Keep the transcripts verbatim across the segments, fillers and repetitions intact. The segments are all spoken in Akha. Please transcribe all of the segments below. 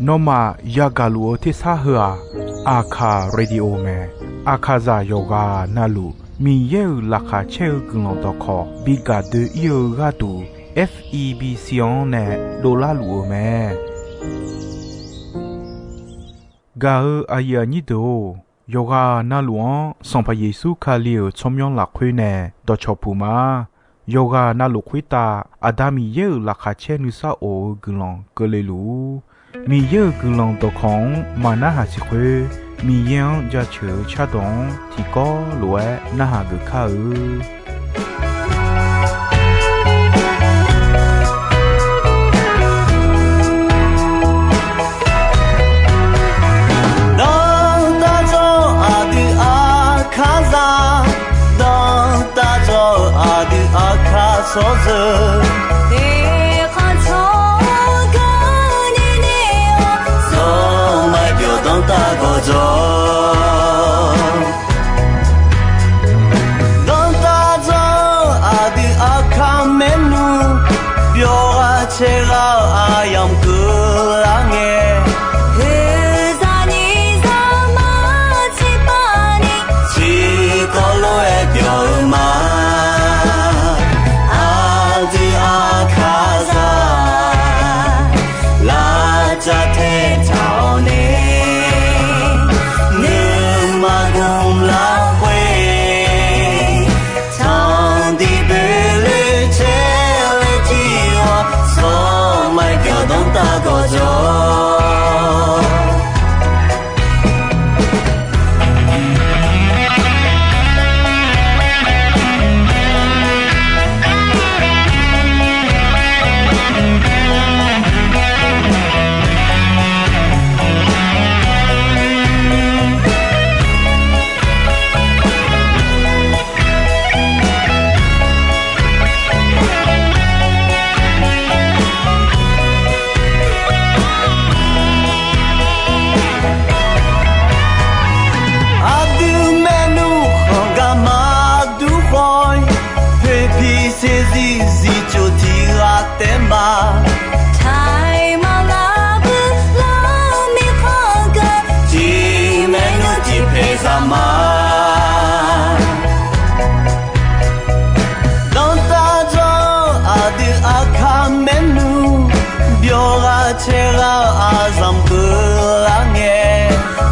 Nawmaf yagaq luf-eu tersar heu-aq, Aqkaq Radio mae. Aqkaqzaq yawqghaq navluf Miqyaer-euq laqkhaq caer-eu guiqlanq dawqkawq bi gaq doe-ir-eu gharduq, F E B C-anr nae dovlar luf-eu mae. Gaq-eu aqyuif aqnyir deuq-or, yawqghaq navluf-anr Sanqpaq Yeqsur Kali-euq tsawrmyanr lafkhoer nae dawqcawq puq ma. Yawqghaq navluf khoertav Aqda Miqyaer-euq laqkhaq caer nuisar of-eu guiqlanq keuvle luf-ur. Miqyaer-euq guiqlanq dawqkawq-anr maqnarhaq siq khoer, Miqyaer-anr jaceuq-eu cardawq-anr tiqkawv lof-aer narhaq geuf kar-eu. Danrtav dzawr-eu aqdui Aqkaqzaq, danrtav dzawr-eu aqdui Aqkaq tsawrjeuq, eqkhanq tsawrganq ni ni-awr, zawr maqbyawq danrtav gawqjawq. Danrtav dzawr-eu aqdui Aqkaq maernmr, byawq ghaq caer ghaq-eu aqyamq keuvlar ngae, heuzaq nyiq zaq maqtsiq paq ni, tiqkawv lof-aer byawq-eu ma. Aqdui Aqkaqzaq, lavcav tae taq-awr nae, nuima gmq lafkhoer, tanqdiq boeloe caer laer jir-awr, tsawrmaqbyawq danrtav gawqjawq. Aqdui maernmr khanq gar maqdur khawf-ir, poeqpiq saeqzir zifcof tiq ghaq taef ma. Taiq maqlar bui lar-eu mirkhanq geu, tiq maernmr tiq paeq zaq ma. Danrtav dzawr-eu aqdui Aqkaq maernmr, byawq ghaq caer ghaq-eu aqzanq keuvlar ngae,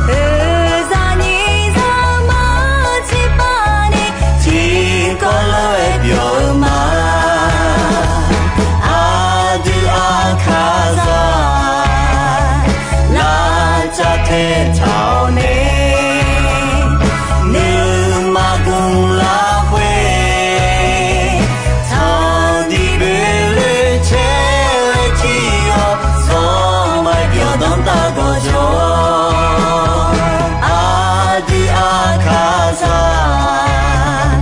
heuzaq nyiq zaq maqtsiq paq ni, tiqkawv lof-aer byawq-eu ma. Aqdui Aqkaqzaq, lavcav tae taq-awr nae, nuima gmq lafkhoer, tanqdiq boeloe caer laer jir-awr, tsawrmaqbyawq danrtav gawqjawq. Aqdui Aqkaqzaq,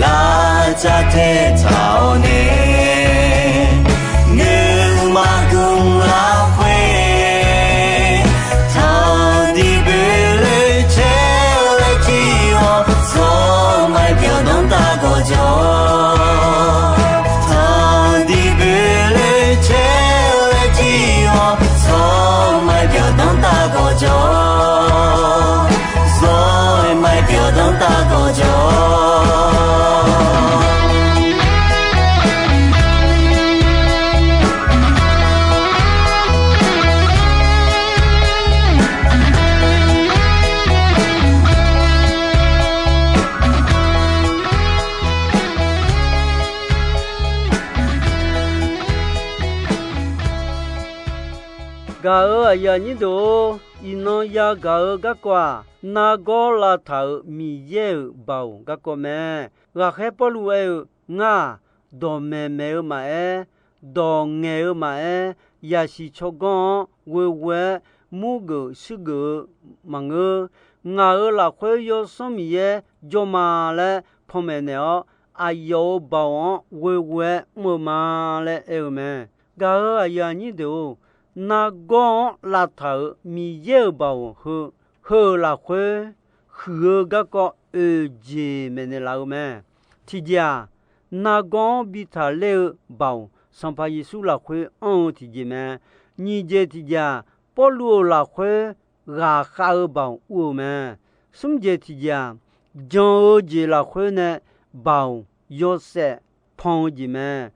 lavcav tae taq-awr nae, nuima gmq lafkhoer, tanqdiq boeloe caer laer jir-awr, tsawrmaqbyawq danrtav gawqjawq. Tanqdiq boeloe caer laer jir-awr, tsawrmaqbyawq danrtav gawqjawq. Tsawrmaqbyawq danrtav gawqjawq. Gaq-euq aqyuif aqnyir deuq-or, iqnan yagaq-eu garkawv-aq, nargawr lavtaq-euq Miqyaer-euq baoq garkawv mae. Ghaqkhaer Pawrluv aer-eu, Ngar-aq, dawqmaeq maeq-eu maqaer, dawq ngaeq-eu maqaer, yasiq tsawrganr-anr ghoeghoe-aer murgeuf shuirgeuf-eu maqngeur. Ngaq-euq lafkhoer Yawsanr Miqyaer jawr ma laer panmaeq naeq-awr, aqyawf-euq baoq-anr ghoeghoe-aer mr-eu ma laer aer-eu mae. Gaq-euq aqyuif aqnyir deuq-or, nargawr-anr lavtaq-euq Miqyaer-euq baoq heu, heu-euq lafkhoer huiq-eu garkawv oeq jeq maeqnaeq laf-eu mae. Tiqjeq-aq, nargawr-anr bi taqler-eu baoq Sanqpaq Yeqsur lafkhoer anr-eu tiqjeq mae. Nyiq jeq tiqjeq-aq, Pawrluv-euq lafkhoer ghaqkhav-eu baoq ur-eu mae. Smr jeq tiqjeq-aq, jan-eu jeq lafkhoer nae baoq yawshaef pan-eu jeq mae.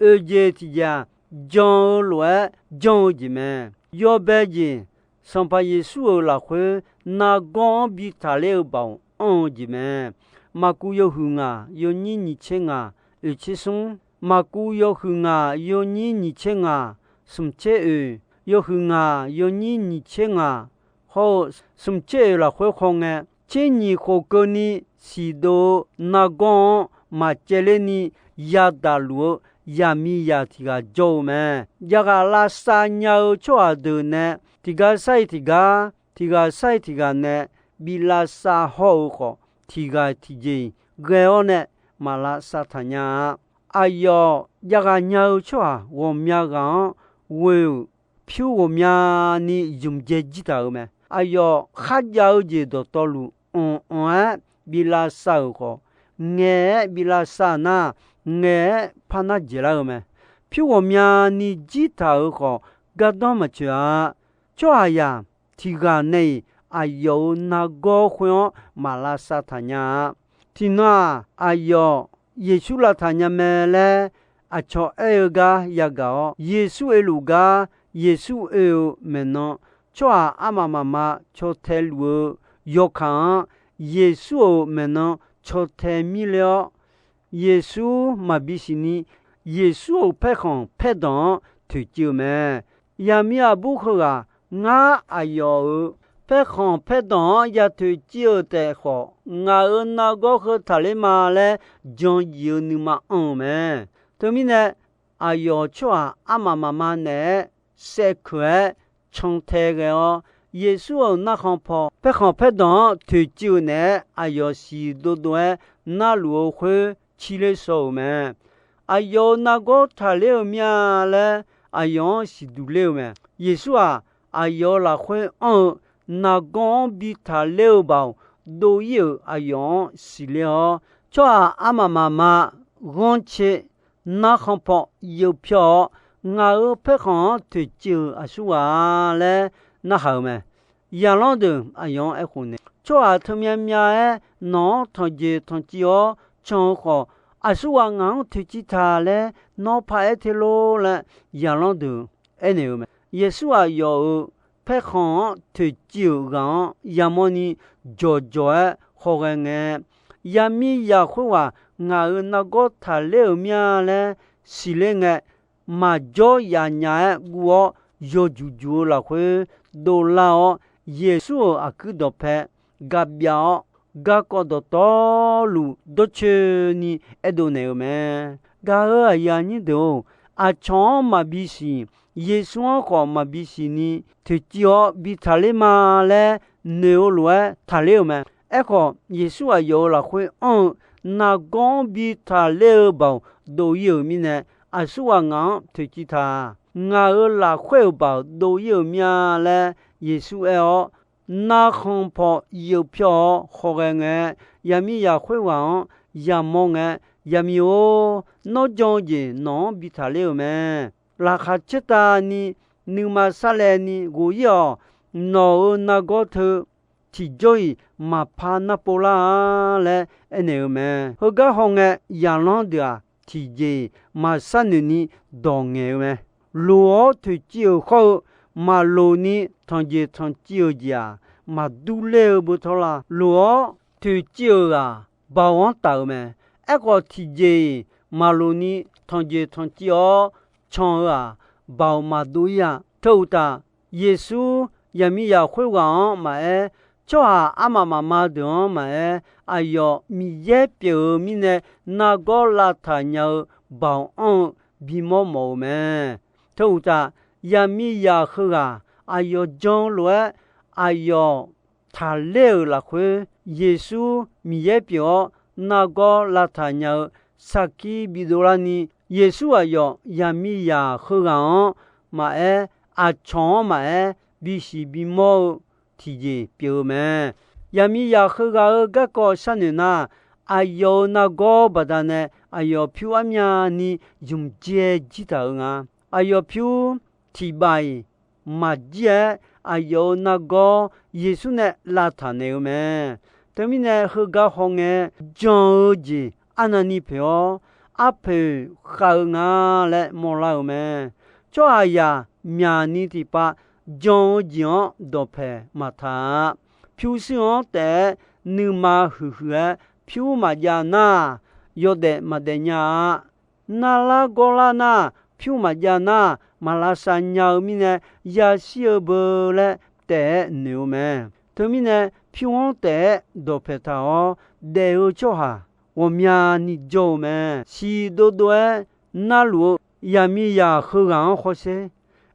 Oeq jeq tiqjeq-aq, jan-eu lof-aer janr-eu jeq mae. Yawbae jeq, Sanqpaq Yeqsur-euq lafkhoer nargawr-anr bi taqler-eu baoq anr-eu jeq mae. Maqkuv yawhuiq ngaq yawnyir nyiq tser ngaq oeq tser smr, Maqkuv yawhuiq ngaq yawnyir nyiq tser ngaq smq tser oeq, yawhuiq ngaq yawnyir nyiq tser ngaq hawr-eu smq tser oeq lafkhoer khawngae, tser nyiq khof keuvni siqdov-eu nargawr-anr maqcaevler ni yadaq luf-eu yaqmiqzaq tiq ghaq jawr-eu mae. Yaqghaq lavsav nya-eu tsawrhaq deuq nae tiqgar sar-iq tiqgar, tiq ghaq sar-iq tiq ghaq nae bi lavsav hawr-eu khawf, tiq ghaq tiqjeq-iq ghae-awr nae maq lavsav taq nya-a. Aqyawf yaqghaq nya-eu tsawrhaq ghawqmya ghaq-anr ghoe-euq pyur ghawqmyani zmq dzae jir taq-euq mae. Aqyawf kharjav-eu jeq dawqtawvluf anq-anq-aer bi lavsav-euq khawf, ngaeq-aer bi lavsav nar, ngaeq-aer par nar dzaeqlar-eu mae. Pyur ghawqmyani jir taq-euq khawf, gardanr maqtsoeq-a. Tsawrhaqzaq tiq ghaq nae-iq aqyawf-euq nargawr khoer-anr maq lavsav taq nya-a. Tiqnan-aq, aqyawf Yeqsur lavtaq nya mae laer aqcawq aer-eu gar yagaq-awr, Yeqsur oeluf gar Yeqsur oe-eu maeqnan, tsawrhaq armaf mafma caw tae luf-eu yawkaq-anr Yeqsur-euq maeqnan caw tae mirler-awr, Yeqsur maqbi siqni, Yeqsur-euq paerkhanq paerdanq-anr toeqciv-eu mae. Yaqmiq aqbur heughaq ngar aqyawf-euq paerkhanq paerdanq-anr ya toeqciv-euq taef khawf, ngaq-euq nargawr heu taqler ma laer jan yif-eu nuima anr-eu mae. Teumirnae, aqyawf tsawrhaq armaf mafma naeq-aer saevkeuq-aer cantae ghae-awr, Yeqsur-euq narkhan paw paerkhanq paerdanq-anr toeqciv-euq naeq-aer aqyawf siq dovdov-aer narluf-eu khoer cirler shaw-euq mae. Aqyawf-euq nargawr taqler-eu mir-a laer aqyawf-anr siqduq ler-eu mae. Yeqsur-aq, aqyawf-euq lafkhoer anr-eu nargawr-anr bi taqler-eu baoq dov-ir-euq aqyawf-anr siqler-awr, tsawrhaq armaf mafma ghanrcae narkhan paw yeuvpyawr-awr, ngaq-euq paerkhanq-anr toeqciv-euq aqsurghaq-a laer narhaq-euq mae. Zaqlanr deuq aqyawf-anr aerkhof nae, tsawrhaq teumyav myav-aer nawq-anr tanqjeq tanqciv-awr can-eu khawf, aqsurghaq ngaq-anr toeqciv taq laer nawr paraer te lor laer zaqlanr deuq aernaeq-eu mae. Yeqsur aqyawf-euq paerkhanq-anr toeqciv-euq ghaq-anr yamawrni jawqjawq-aer hawghae ngae, yaqmiqzaq khoerghaq ngaq-euq nargawr taqler-euq mir-a laer siqler ngae, maqjawr yaf nya-aer guv-awr yawjuq juq-eu lafkhoer dovlar-awr, Yeqsur-euq aqkuir dawqpae gabyav-awr, garkawv dawqtawvluf dawrcoeni aerdov naeq-eu mae. Gaq-euq aqyuif aqnyir deuq-or, aqcawq-anr maqbi siq, Yeqsur-anr khawf maqbi siqni toeqciv-awr bi taqler ma laer noeq-eu lof-aer taqler-euq mae. Aerkhawf, Yeqsur aqyawf-euq lafkhoer anr-eu nargawr-anr bi taqler-eu baoq dov-ir-euq mirnae, aqsurghaq ngaq-anr toeqciv taq. Ngaq-euq lafkhoer-euq baoq dov-ir-euq mir-a laer Yeqsur aer-awr, narkhan paw yeuvpyawr-awr hawghae ngae, yaqmiqzaq khoerghaq-anr yamawr ngae, Yaqmiq-or, nawr jan-eu jeq nawq-anr bi taqler-euq mae. Laqkhaq caertavni nuima sarlaevni ghof-ir-awq. Nawq-euq nargawr teu tiqjawr-iq maqpar narpov lar-a laer aernaeq-eu mae. Heugar hawngae, zaqlanr deuq-aq, tiqjeq-iq maqsar noeq ni dawq ngaeq-eu mae. Loq-awr toeqciv-euq khawr-eu, maqloq ni tanqjeq tanqciv-euq jeq-aq, maqdur ler-eu beutawr la. Loq-awr toeqciv-euq ghaq baoq-anr taf-euq mae. Aerkhawf, tiqjeq-iq maqloq ni tanqjeq tanqciv-awr can-eu-aq, baoq maqdov-ir-a. Teu uqtaf, Yeqsur yaqmiqzaq khoerghaq-anr maqaer, tsawrhaq armaf mafma deuq-anr maqaer, aqyawf Miqyaer pyeuf-eu mirnae nargawr lavtaq nya-eu baoq anr-eu bimawr mawf-eu mae. Teu uqtaf, yaqmiqzaq heughaq aqyawf jan-eu lof-aer aqyawf taqler-euq lafkhoer, Yeqsur Miqyaer pyeuf-awr nargawr lavtaq nya-eu sarkir bidov larni, Yeqsur aqyawf yaqmiqzaq heughaq-anr maqaer, aqcawq-anr maqaer, bisiq bimawr-eu tiqjeq pyeuf-eu mae. Yaqmiqzaq heughaq-euq garkawv sharnoeq nar, aqyawf-euq nargawr baqdanae aqyawf pyur armyavni zmq jir-aer jir taq-euq nga. Aqyawf pyur tiq baf-iq maqjir-aer, aqyawf-euq nargawr Yeqsur nae lavtaq naeq-eu mae. Teumirnae, heugar hawngae jan-eu jeq arnavni poeq-awr, arpoeq khav-eu nga laer mawrlar-euq mae. Tsawrhaqzaq myaqni tiqpav jan-eu jeq-anr dawqpaeq maqtaq-a. Pyurshuir-anr taef-aer nuima huiqhuiq-aer pyur maqjav nar, yawdaef maqdaef nya-a. Narlar gawrlar nar, pyur maqjav nar, maq lavsav nya-eu mirnae, yashir-eu beu laer taef-aer noeq-eu mae. Teumirnae, pyur-anr taef-aer dawqpaeq taq-awr daef-eu tsawrhaq ghawqmyani jawr-eu mae. Siq dovdov-aer narluf-eu yaqmiqzaq heughaq-anr hawsher.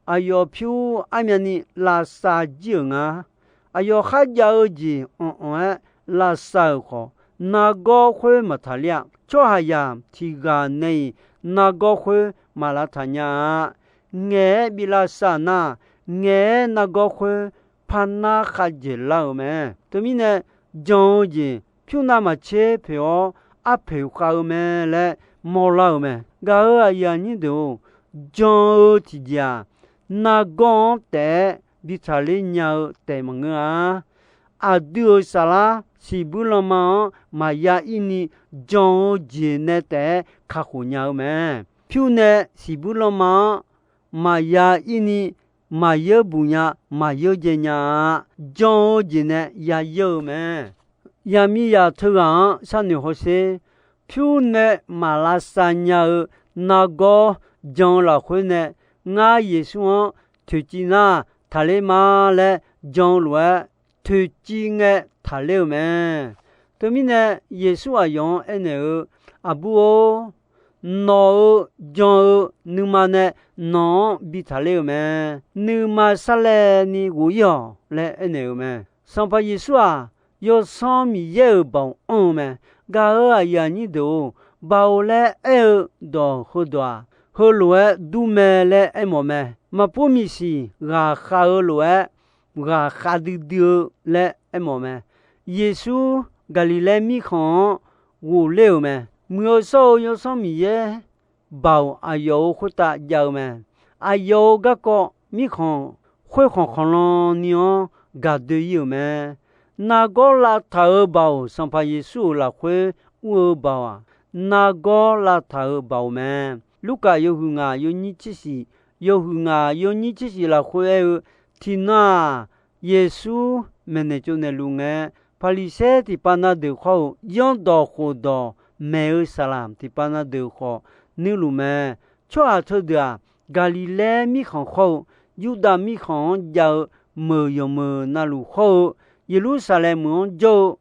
Aqyawf pyur armyavni lavsav jir-euq nga. Aqyawf kharjav-eu jeq anq-anq-aer lavsav-euq khawf, nargawr khoer maqtaqler-a. Tsawrhaqzaq tiq ghaq nae-iq nargawr khoer maq lavtaq nya-a. Ngaeq-aer bi lavsav nar, ngaeq-aer nargawr khoer par nar khavdzaeq lar-euq mae. Teumirnae, jan-eu jeq pyur navmaqtser poeq-awr arpoeq khav-eu mae laer mawrlar-euq mae. Gaq-euq aqyuif aqnyir deuq-or, jan-eu tiqjeq-aq, nargawr-anr taef-aer bi taqler nya-eu taef maqngeur-a. Aqdui-euq saflar siqbuir lanma-anr maqya ir ni jan-eu jeq nae taef-aer kakhof nya-eu mae. Pyur nae siqbuir lanma-anr maqya ir ni maqyeur buq nya, maqyeur dzae nya-a. Jan-eu jeq nae yayeur-eu mae. Yaqmiqzaq teughaq-anr sharnoeq hawsher. Pyur nae maq lavsav nya-eu nargawr jan-eu lafkhoer nae, ngar Yeqsur-anr toeqciv nar taqler ma laer jan-eu lof-aer, toeqciv ngae taqler-euq mae. Teumirnae, Yeqsur aqyawf-anr aernaeq-eu, Aqbur-or, nawq-euq jan-eu nuima nae nawq-anr bi taqler-euq mae. Nuima sarlaevni ghof-ir-awq laer aernaeq-euq mae. Sanqpaq Yeqsur-aq, Yawsanr Miqyaer-euq baoq anr-eu mae. Gaq-euq aqyuif aqnyir deuq-or, baoq laer aer-eu dawq heudawq-aq, heulof-aer dur mae laer aermawf mae. Maqpur miqsiq ghaqkhav-eu lof-aer, ghaqkhav duidui-eu laer aermawf mae. Yeqsur Gaqliqlaer mirkhanq-anr ghofler-euq mae. Muiq-eu shawr-eu Yawsanr Miqyaer baoq aqyawf-euq khoertav jav-eu mae. Aqyawf-euq garkawv mirkhanq khoerkhanq khanqlan ni-anr gaqdoe-ir-euq mae. Nargawr lavtaq-euq baoq Sanqpaq Yeqsur-euq lafkhoer ur-eu baoq-aq, nargawr lavtaq-euq baoq mae. Lurkaf yawhuiq ngaq yawnyir tser shiq, yawhuiq ngaq yawnyir tser shiq lafkhoer aer-eu, tiqnan-aq, Yeqsur maeqnaeq tsovnaeq luf ngae, Paqliqsaer tiqpav na deuq khawr-eu, zanrdawq khofdawq maeq-eu saqlaq tiqpav na deuq khawf nuirluf mae. Tsawrhaq teudeuq-aq, Gaqliqlaer mirkhanq khawr-eu, Yurdav mirkhanq-anr jav-eu meuq yawqmeuq navluf khawr-eu, Yeqlursaqlaeq meuq-anr jawr-eu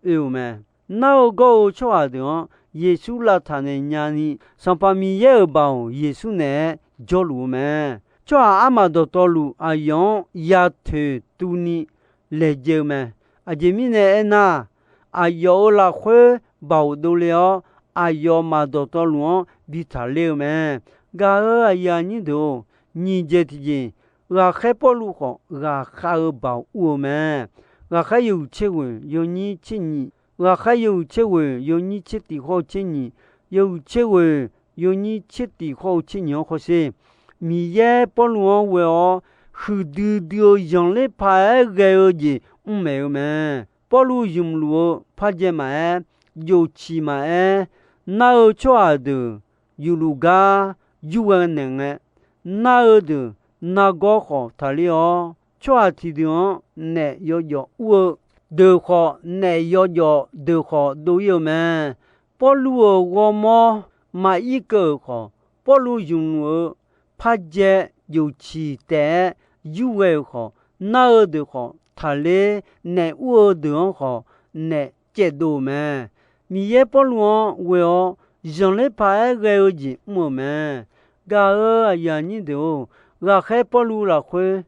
oe-euq mae. Nar-eu gawr-eu tsawrhaq deuq-anr Yeqsur lavtaq naeq nyani, Sanqpaq Miqyaer-euq baoq Yeqsur naeq-aer jawrluf-eu mae. Tsawrhaq armaf dawqtawvluf aqyawf-anr yatoeq tuvni laejae-eu mae. Aqjeq mirnae aernar, aqyawf-euq lafkhoer baoq dovle-awr, aqyawfmaf dawqtawvluf-anr bi taqler-eu mae. Gaq-euq aqyuif aqnyir deuq-or, nyiq jeq tiqjeq, ghaqkhaer Pawrluv khawf ghaqkhav-eu baoq ur-eu mae. Ghaqkhaer yawhuiq tser ghoeq yawnyir tser nyiq, ghaqkhaer yawhuiq tser ghoeq yawnyir tser tiq khawr-eu tser nyiq, yawhuiq tser ghoeq yawnyir tser tiq khawr-eu tser nyiq-anr hawsher. Miqyaer Pawrluv-anr ghoe-awr, huiqdui dui-eu zanqler paq-aer ghae-eu jeq mr maeq-eu mae. Pawrluv zmqluf-eu pardzae maqaer, jofciq maqaer, nar-eu tsawrhaq deuq yufluf gar yurghae naeq ngae, nar-eu deuq nargawr khawf taqler-awr, tsawrhaq tiqdeuq-anr naef yawjawf ur-eu deuq khawf, naef yawjawf deuq khawf dov-ir-eu mae. Pawrluv-euq ghawrmawr maqir keuv-euq khawf, Pawrluv zmqluf-eu pardzae jofciq taef-aer yurghae-euq khawf, nar-eu deuq khawf taqler, naef ur-eu deuq-anr khawf naef caevdov-euq mae. Miqyaer Pawrluv-anr ghoe-awr zanqler paq-aer ghae-eu jeq mr-euq mae. Gaq-euq aqyuif aqnyir deuq-or, ghaqkhaer Pawrluv lafkhoer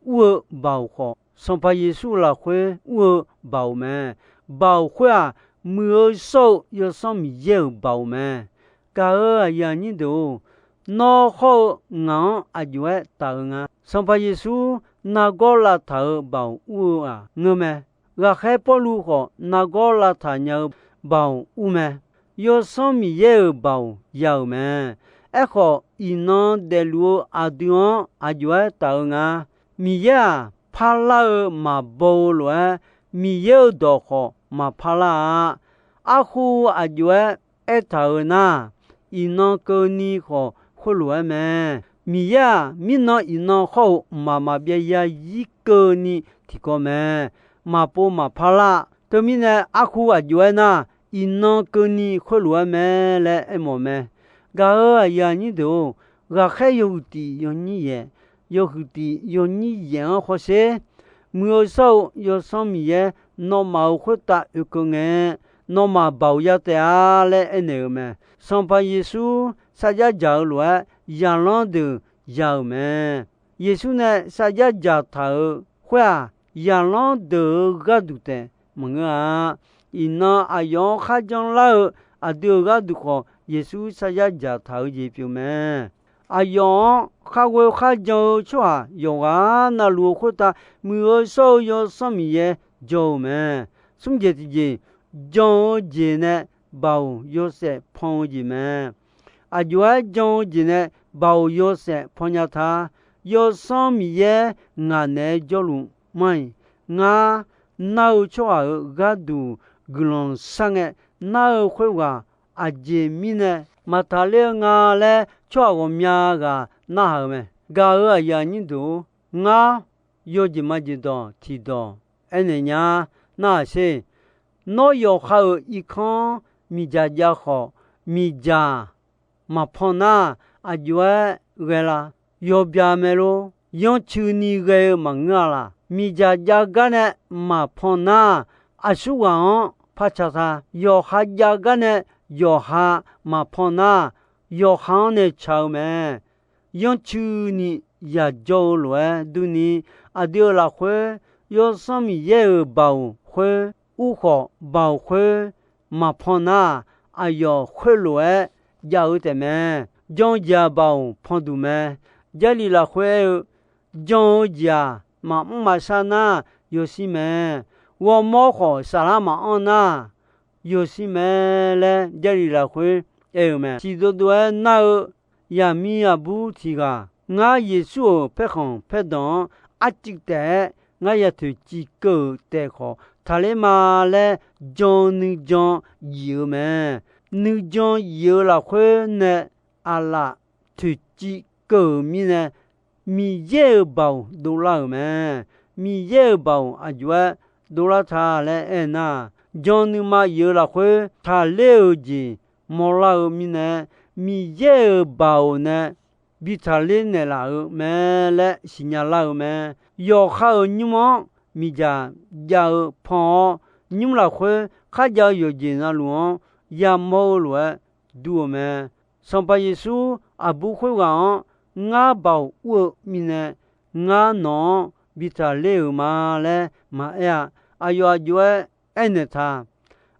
ur-eu baoq khawf, Sanqpaq Yeqsur lafkhoer ur-eu baoq mae. Baoq khoer-aq, muiq-eu shawr-eu Yawsanr Miqyaer-euq baoq mae. Gaq-euq aqyuif aqnyir deuq-or, nawr hawr-eu ngaq-anr aqjox-aer taf-eu nga. Sanqpaq Yeqsur nargawr lavtaq-euq baoq ur-eu-aq ngeur mae. Ghaqkhaer Pawrluv khawf nargawr lavtaq nya-eu baoq ur mae. Yawsanr Miqyaer-euq baoq ya-euq mae. Aerkhawf, iqnan daefluf-eu aqdui-anr aq jov-aer taf-eu nga. Miqyaer-aq, parlar-eu maqbaw-eu lof-aer, Miqyaer-euq dawq khawf maqpar lar-a. Arkhu aq jov-aer aertaq-euq nar, iqnan keuvni khawf khoerlof-aer mae. Miqyaer-aq, mirnan iqnan khawr-eu mqmaq maqbyav zarzir keuvni tiqkawv mae. Maqpov maqpar lar. Teumirnae, arkhu aq jov-aer nar, iqnan keuvni khoerlof-aer mae laer aermawf mae. Gaq-euq aqyuif aqnyir deuq-or, ghaqkhaer yawhuiq tiq yawnyir yaef, yawhuiq tiq yawnyir yaef-anr hawsher. Muiq-eu shawr-eu Yawsanr Miqyaer, nawmaf-euq khoertav oekeuv ngae, nawmaf baoq ya taef-a laer aernaeq-euq mae. Sanqpaq Yeqsur sarjax dzaq-eu lof-aer, zaqlanr deuq ya-euq mae. Yeqsur nae sarjax dzaqtaq-euq khoer-aq, zaqlanr deuq-euq gharduq taef maqngeur-a. Iqnan aqyawf-anr kharjan lar-eu aqdui-euq gharduq khawf, Yeqsur sarjax dzaqtaq-eu jeq pyeuf mae. Aqyawf-anr kharghoe kharjan-eu tsawrhaq yawqghaq navluf-eu khoertav, Muiq-eu shawr-eu Yawsanr Miqyaer jawr-eu mae. Smr jeq tiqjeq, jan-eu jeq nae baoq yawshaef pan-eu jeq mae. Aq jov-aer jan-eu jeq nae baoq yawshaef pan nya ta. Yawsanr Miqyaer ngaq naeq-aer jawrluf mar-iq, ngar nar-eu tsawrhaq-euq gharduq guiqlanq shar ngae nar-eu khoerghaq aqjeq mirnae maqtaqler-eu nga laer tsawrhaq ghawqmya ghaq narhaq-eu mae. Gaq-euq aqyuif aqnyir deuq-or, ngar yawjeq majeq dawq tiqdawq aernaeq nya. Narhaq sher. Nawr yawqha-euq irkanr miqdzaq jav khawf, miqdzaq maqpan nar, aq jov-aer ghae la? Yawbya mae lor. Yanrcuini ghae-eu maqngeur-a laq? Miqdzaq jav gar nae maqpan nar, aqsurghaq-anr par ca ta. Yawqha jav gar nae yawqha maqpan nar, yawqha-anr nae ca-eu mae. Yanrcuini yajawr-eu lof-aer durni, aqdui-euq lafkhoer Yawsanr Miqyaer-euq baoq khoer ur khawf, baoq khoer maqpan nar, aqyawf khoerlof-aer jav-eu taef mae. Jan-eu jeq-aq baoq panduq mae. Jarlif lafkhoer aer-eu, jan-eu jeq-aq maqmr maqshar nar, yawshir mae. Ghawrmawr khawf saflar maqanr nar, yawshir mae laer Jarlif lafkhoer aer-eu mae. Tiqdov dov-aer nar-eu yaqmiq aqbur tiq ghaq, ngar Yeqsur-euq paerkhanq paerdanq-anr arcuiv taef-aer ngar ya toeqciv keuv-euq taef khawf taqler ma laer jan-eu nuijan jif-eu mae. Nuijan jif-eu lafkhoer nae aqlaf toeqciv keuv-euq mirnae, Miqyaer-euq baoq dovlar-euq mae. Miqyaer-euq baoq aq jov-aer dovlar ta laer aernar, jan nuima jif-eu lafkhoer taqler-euq jeq mawrlar-eu mirnae, Miqyaer-euq baoq nae bi taqler naeqlaf-euq mae laer siqnya lar-eu mae. Yawqha-euq nymr-anr miqdzaq jav-eu pan-awr, nymr lafkhoer kharjav-eu yawqjeq navluf-anr yamawr-eu lof-aer dur-eu mae. Sanqpaq Yeqsur aqbur khoerghaq-anr ngar baoq ur-eu mirnae, ngar nawq-anr bi taqler-euq ma laer maqaer-a. Aqyawf aq jov-aer aernaeq ta.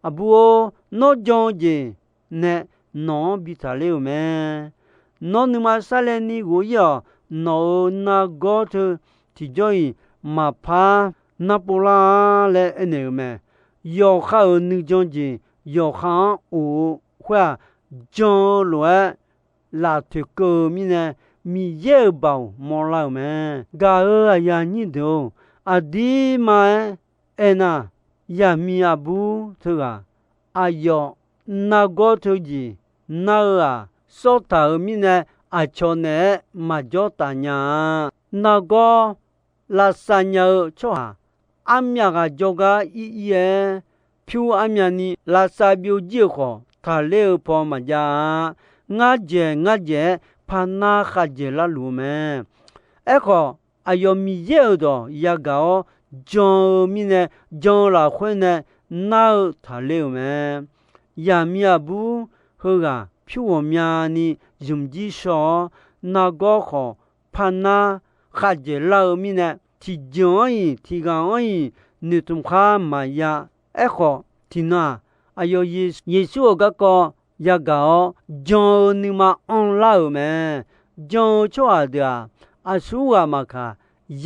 Aqbur-or, nawr jan-eu jeq nae nawq-anr bi taqler-euq mae. Nawr nuima sarlaevni ghof-ir-awq. Nawq-euq nargawr teu tiqjawr-iq maqpar narpov lar-a laer aernaeq-euq mae. Yawqha-euq nuijan jeq yawqha-anr of-eu khoer-aq, jan-eu lof-aer laf toeqkeuv-eu mirnae, Miqyaer-euq baoq mawrlar-euq mae. Gaq-euq aqyuif aqnyir deuq-or, aqdirma-aer aernar, yaqmiq aqbur teughaq aqyawf nargawr teujeq nar-eu-aq, sawrtaq-euq mirnae aqcawq naeq-aer maqjawr taf nya-a. Nargawr lavsav nya-eu tsawrhaq armyav ghaq jawrgar ir ir-aer, pyur armyavni lavsav byovjir-euq khawf, taqler-eu paw maqjav-a. Ngar dzaeq ngar dzaeq-aer par nar khavdzaeq larluf-eu mae. Aerkhawf, aqyawf Miqyaer-euq dawq yagaq-awr jan-eu mirnae, jan-eu lafkhoer nae nar-eu taqler-euq mae. Yaqmiq aqbur heughaq pyur ghawqmyani zmqjir shaw-awr, nargawr khawf par nar khavdzaeq lar-eu mirnae, tiqjeq-anr-iq tiqghaq-anr-iq noeqtmq khar maqya. Aerkhawf, tiqnan-aq, aqyawf Yeqsur-euq garkawv yagaq-awr jan-eu nuima anrlar-euq mae. Jan-eu tsawrhaq deuq-aq, aqsurghaq maqkaq,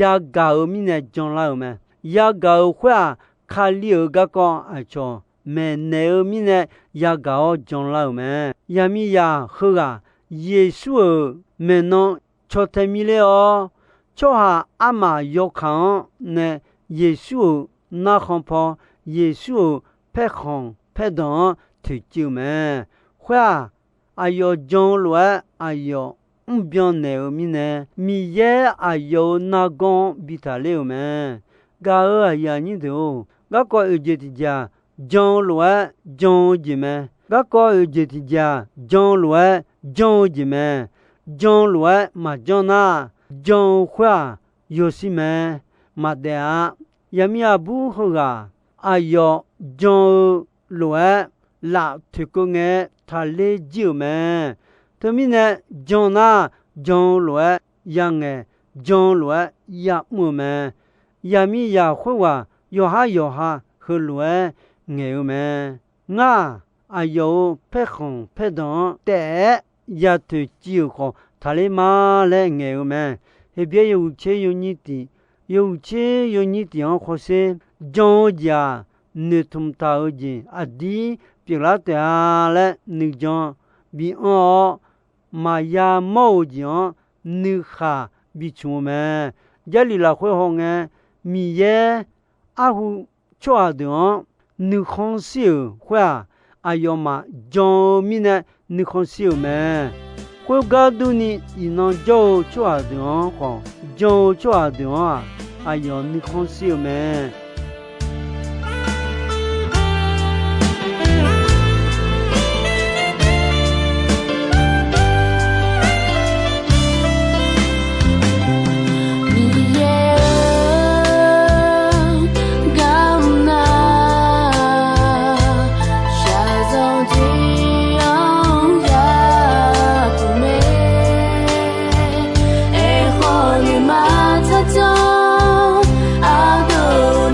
yagaq-euq mirnae janlar-euq mae. Yagaq-euq khoer-aq, Kali-euq garkawv aqcawq maeqnaeq-eu mirnae yagaq-awr janlar-euq mae. Yaqmiqzaq heughaq Yeqsur-euq maeqnan caw tae mirler-awr, tsawrhaq armaf yawkaq-anr nae Yeqsur-euq narkhan paw, Yeqsur-euq paerkhanq paerdanq-anr toeqciv-eu mae. Khoer-aq, aqyawf jan-eu lof-aer aqyawf mrbyan naeq-eu mirnae, Miqyaer aqyawf-euq nargawr-anr bi taqler-euq mae. Gaq-euq aqyuif aqnyir deuq-or, garkawv oeq jeq tiq jeq-aq, jan-eu lof-aer jan-eu jeq mae. Garkawv oeq jeq tiq jeq-aq, jan-eu lof-aer jan-eu jeq mae. Jan-eu lof-aer maqjanr nar, jan-eu khoer-aq, yawshir mae. Maqdaef-a. Yaqmiq aqbur heughaq aqyawf jan-eu lof-aer laf toeqkeuv ngae taqler jir-euq mae. Teumirnae, jan nar, jan-eu lof-aer yangaeq, jan-eu lof-aer yamr-eu mae. Yaqmiqzaq khoerghaq yawqhar yawqha heulof-aer ngaeq-eu mae. Ngar-aq, aqyawf-euq paerkhanq paerdanq-anr taef-aer yatoeq civ-euq khawf taqler ma laer ngaeq-eu mae. Heqbyaer yawhuiq tser yawnyir tiq, yawhuiq tser yawnyir tiq-anr khawf sher, jan-eu jeq-aq, noeqtmq taq-eu jeq aqdir pyeuflar taef-a laer nuijan bi anr-awr, maqya mawr-euq jeq-anr nuikhaq bi tsmq-eu mae. Jarlif lafkhoer hawngae, Miqyaer arhu tsawrhaq deuq-anr nuikhanr shir-euq khoer-aq, aqyawfmaf jan-eu mirnae nuikhanr shir-euq mae. Khoergar durni, iqnan jawr-eu tsawrhaq deuq-anr khawf, jan-eu tsawrhaq deuq-anr-aq, aqyawf nuikhanr shir-eu mae. Miqyaer-eu, garhu nar, shaqzanq tiq-anr yapuq mae. Aerkhawf, nuima tsaqjan ardeuq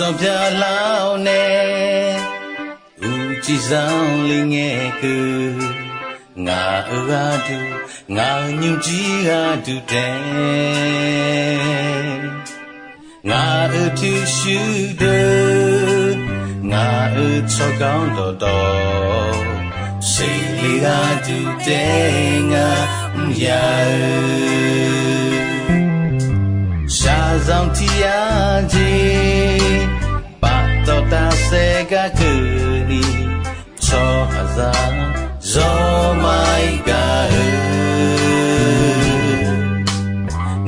Sanqpaq Lar-awr nae, uqcif zanqler ngae keuv, ngaq-euq gharduq, ngaq-euq nymrjir gharduq taef, ngaq-euq pyurshuir deuq, ngaq-euq tsawrganr dawqtawv, seqle gharduq taef ngar mr ya-eu. Shaqzanq tiq yar jeq, paftawf tafsaef gar keuvni, tsawrhaqzaq zawr ma-ir gaq-eu.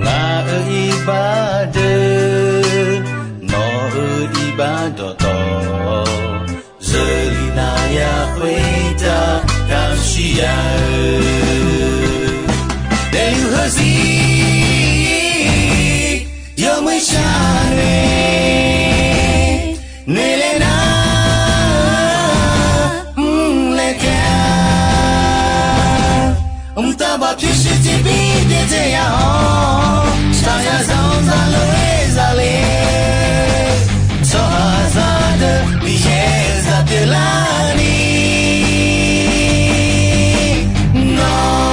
Ngaq-euq iqbax deuq, nawq-euq iqbax dawqtawv, zeurlif nav ya khoertav kamq shir ya-eu. Daefluf heuzir yawmuiq shar nae, noeqlaer nar mrlaer kae-a. Mqtav baq pyurshuir tiqbir byaerdzae ya-awr, shaqzanq zanq zaqlof-aer zale, tsawrhaqzaq deuq Miqyaer-euq zaq pyeuflarni nawr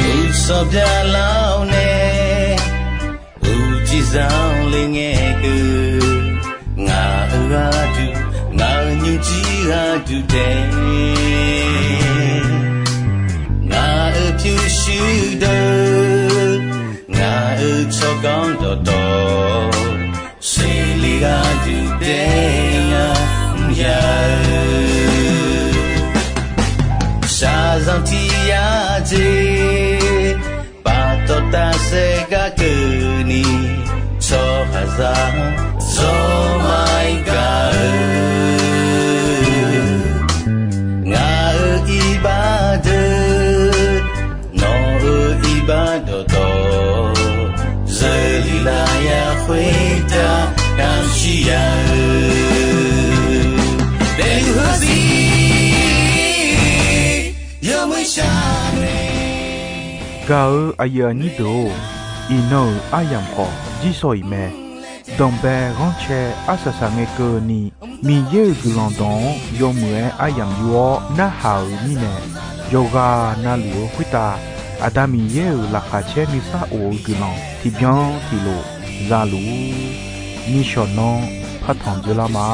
Uqsanq byaqlar-awr nae, uqcif zanqler ngae keuv, ngaq-euq gharduq, ngaq-euq nymrjir gharduq taef, ngaq-euq pyurshuir deuq, ngaq-euq tsawrganr dawqtawv, seqle gharduq taef ngar mr ya-eu. Shaqzanq tiq yar jeq, paftawf tafsaef gar keuvni, tsawrhaqzaq zawr ma-ir gaq-eu. Ngaq-euq iqbax deuq, nawq-euq iqbax dawqtawv, zeurlif nav ya khoertav kamq shir ya-eu. Daefluf heuzir yawmuiq shar nae. Gaq-euq aqyuif aqnyir deuq-or, iqnan-euq aryamq khawf jirshaw-iq mae. Danqbae ghanrcae arsaq saq ngae keuvni, Miqyaer-euq guiqlanq dawq-anr yawmuiq-aer aryamq yur-awr narhaq-euq mirnae, yawqghaq navluf-eu khoertav Aqda Miqyaer-euq laqkhaq caer nuisar of-eu guiqlanq tiqbyan tiqlof za luf-ur. Nishawq nanr partanq dzeurlar ma.